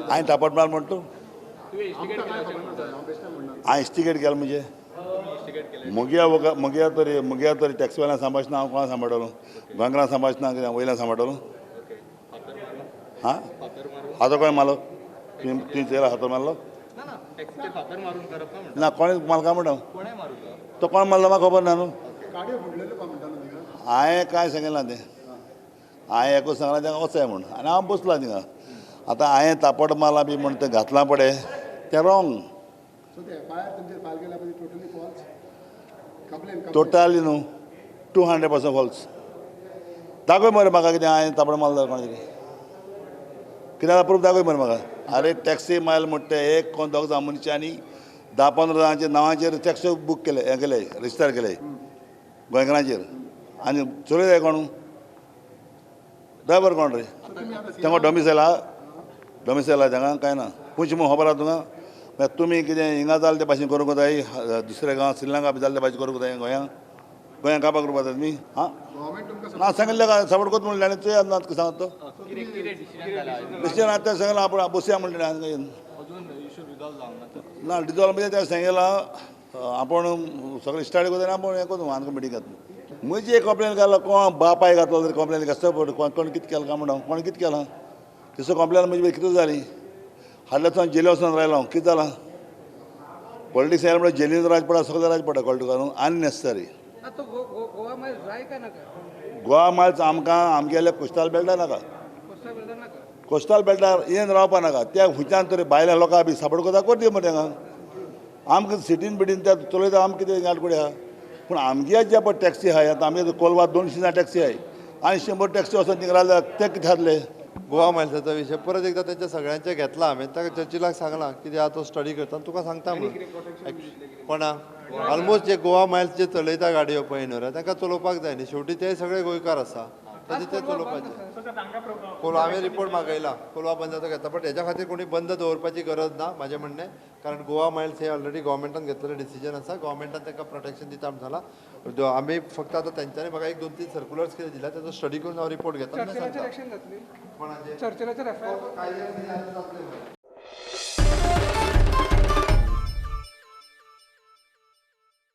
हांवें थापट मार म्हणटा तूं. हांवें इन्स्टिगेट केलें म्हणजे म्हग्या म्हग्या तरी म्हग्या तरी टॅक्सीवाल्यान सांबाळना, हांव कोणा सांबाळटलो? गोंयकारां सांबाळना कितें वयल्यान सांबाळटलो? हां, हातो कोणें मारलो? तुवें चोयला हातो मारलो ना? कोणें मारलो काय म्हणटा तो? कोण मारलो म्हाका खबर ना न्हू. हांवें कांय सांगलें ना तें. हांवें एकूच सांगलां तांकां वचाय म्हूण आनी हांव बसलां थिंगा. आतां हांवें तापट मारलां बी म्हूण तें घातलां पळय तें रॉंग टोटली न्हू, 200% फॉल्स. दाखय मरे म्हाका कितें हांवें तापड मारलो कोण तरी कितें प्रूफ दाखय मरे म्हाका. अरे टॅक्सी मायल म्हणटा ते एक कोण दोग जाण मनशांनी 10-15 जाणांच्या नांवांचेर टॅक्सी बूक केले, हें केले, रजिस्टर केले गोंयकारांचेर. आनी चलयता कोण? ड्रायवर कोण रे? तांकां डॉमिसायल आहा, डॉमिसायल आहा तांकां कांय ना. पूण म्हूण खबर आहा तुका? मागीर तुमी कितें हिंगा जालें ते भाशेन करूंक जाय, दुसऱ्या गांवांत श्रीलंका बी जालें ते भाशेन करूंक जाय. गोंयांत गोंयांत काबार करपाक जाय तुमी. हां ना सांगिल्लें काय सपोर्ट करता म्हणलें आनी चोयात ना सांगत तो डिसिजन. आतां सांगलां आपूण बसया म्हणलें ना डिजॉल्व म्हणजे तें सांगलां आपूण सगळें स्टार्ट करता आनी आपूण हें करता आमकां मिटींग घातली. म्हजी एक कंप्लेन घालो कोण बापाय घातलो तरी कंप्लेन घातलो कोण कोण कितें केलां काय म्हणटा कोण कितें केलां तसो कंप्लेन म्हजी कितें जाली? हाडल्या वचून जेली वचून रायलो हांव. कितें जालां? पॉलिटिक्स आयलें म्हणल्यार जेलीन राज पडटा, सगळें राज पडटा. कळटा तुका न्हू? अननेसेसरी. गोवा मायल्स आमकां आमगेले कोस्टल बेल्टार नाका, कोस्टल बेल्टार येवन रावपा नाका. त्या खंयच्यान तरी भायल्या लोकां बी सपोर्ट करता करती मरे तांकां. आमकां सिटीन बिटीन त्या चलयता आमकां कितें गांठकुडी आहा. पूण आमगे जे पळय टॅक्सी आहाय आतां आमगे कोलवा 200 जाण टॅक्सी आहाय आनी 100 टॅक्सी वचोन थिंगा रावल्यार ते कितें जातले? गोवा मायल्साचो विशय परत एकदां तेंच्या सगळ्यांचे घेतला हांवें. ताका चर्चिलाक सांगलां कितें आहा तो स्टडी करता तुका सांगता म्हणून. कोणा ऑलमोस्ट जे गोवा मायल्स जे चलयता गाडयो पळय न्हू रे तांकां चलोवपाक जाय न्ही. शेवटी ते सगळे गोंयकार आसा ताचे ते चलोवपाचे. कोलवा हांवें रिपोर्ट मागयला, कोलवा बंद जाता घेतला, बट हेज्या खातीर कोणी बंद दवरपाची गरज ना म्हाजें म्हणणें. कारण गोवा मायल्स हे ऑलरेडी गव्हर्मेंटान घेतलेलें डिसिजन आसा, गव्हर्मेंटान तांकां प्रोटेक्शन दिता म्हण सांगलां. आमी फक्त आतां तेंच्यांनी म्हाका 1-2-3 सर्कुलर्स कितें दिल्या तेजो स्टडी करून हांव रिपोर्ट घेता. कोणाचेर?